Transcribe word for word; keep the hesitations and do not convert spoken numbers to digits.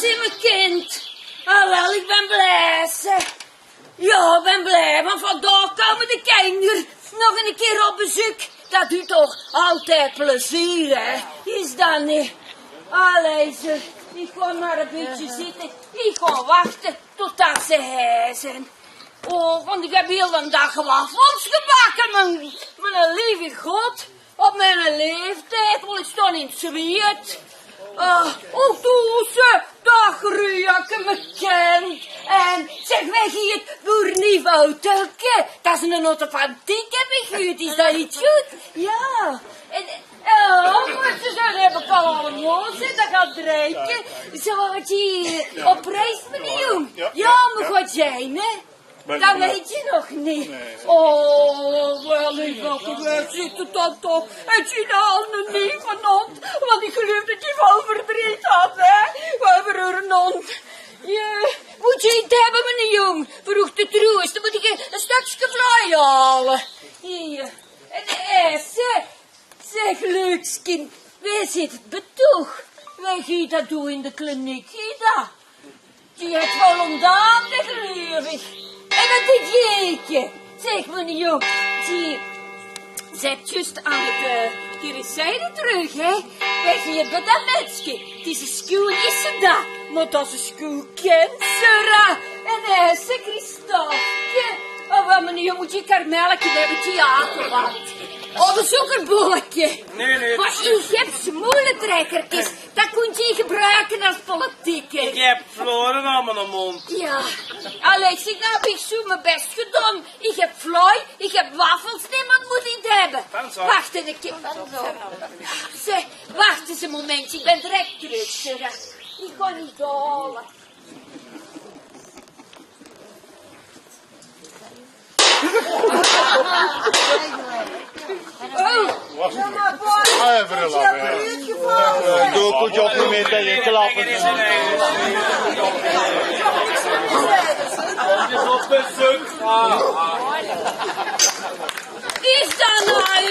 Zie me kind. Ah, wel, ich bön blie, zeg. Jao, ich bön blie, want vandaag kómme de kinder nog ein kier op bezeuk. Det duit toch altied plezeer, hè? Is det neet? Allee, zeg, ich gaon mer ein bietje zitte. Ich gaon wachte totdet ze hie zeen. Oh, want ich höb hieël den daag waffels gebakke, mien, mien lieve God. Op miene laeftied, want ich staon in 't zweet. Eh, och, doe, ze, daag Ruuke, mien kind. En zeg, wae hie 't boerenlief Wouterke? Det is ein authentieke, höb ich gehuurd. Is det neet good? Jao. En, eh, oh, mer ze zölle höbbe allemaol, zeg, det geit drinke. Zölle v'r hie op reis, mien jóng? Jao, mer good zeen, hè? Det wèts se nog neet. Nae. Oh, wel, ich dach, wae zit 't dan toch? En zien hande neet van hand, want ich geluif det ich waal verdriet haw, hè? Waal veur häör hand. Jao, mós se get höbbe, mien jóng? Vroog de Truus, dan mót ich ein stökske vlaoj haole. Hie, en de esse. Zeg, leukskind, wae zit 't betoog? Wae geit det doon in de kliniek, geit det? Die haet waal óntdaan, geluif ich. En det dieetje. Zeg, mien jóng, die zit zjus aan 't, eh, kerosine trök, hè? Wae geit det, det mitske? 't Is ein sjoon, is 't det? Mer det is ein sjoon kind, Sarah. En, eh, zeg, Christophe. Oh, waat, mien jóng, mós se karamelleke höbbe, die aterband. Oh, ein sókkerbolleke. Nae, nae. Mer ich höb smoeletrekkerkes. Det kóns se gebroeke es politieke. Ich höb flore aan miene móndj. Jao. Allee, zeg, noe höb ich zoe mien bès gedaon. Ich höb vlaoj, ich höb waffels, nemes mót 't höbbe. Wach ein kier. Zeg, wach ins ein momentje, ich bön direk trök, zeg. Ich gaon neet haole. Doe kóns se ouch neet mieë taenge klappe. Is det noe?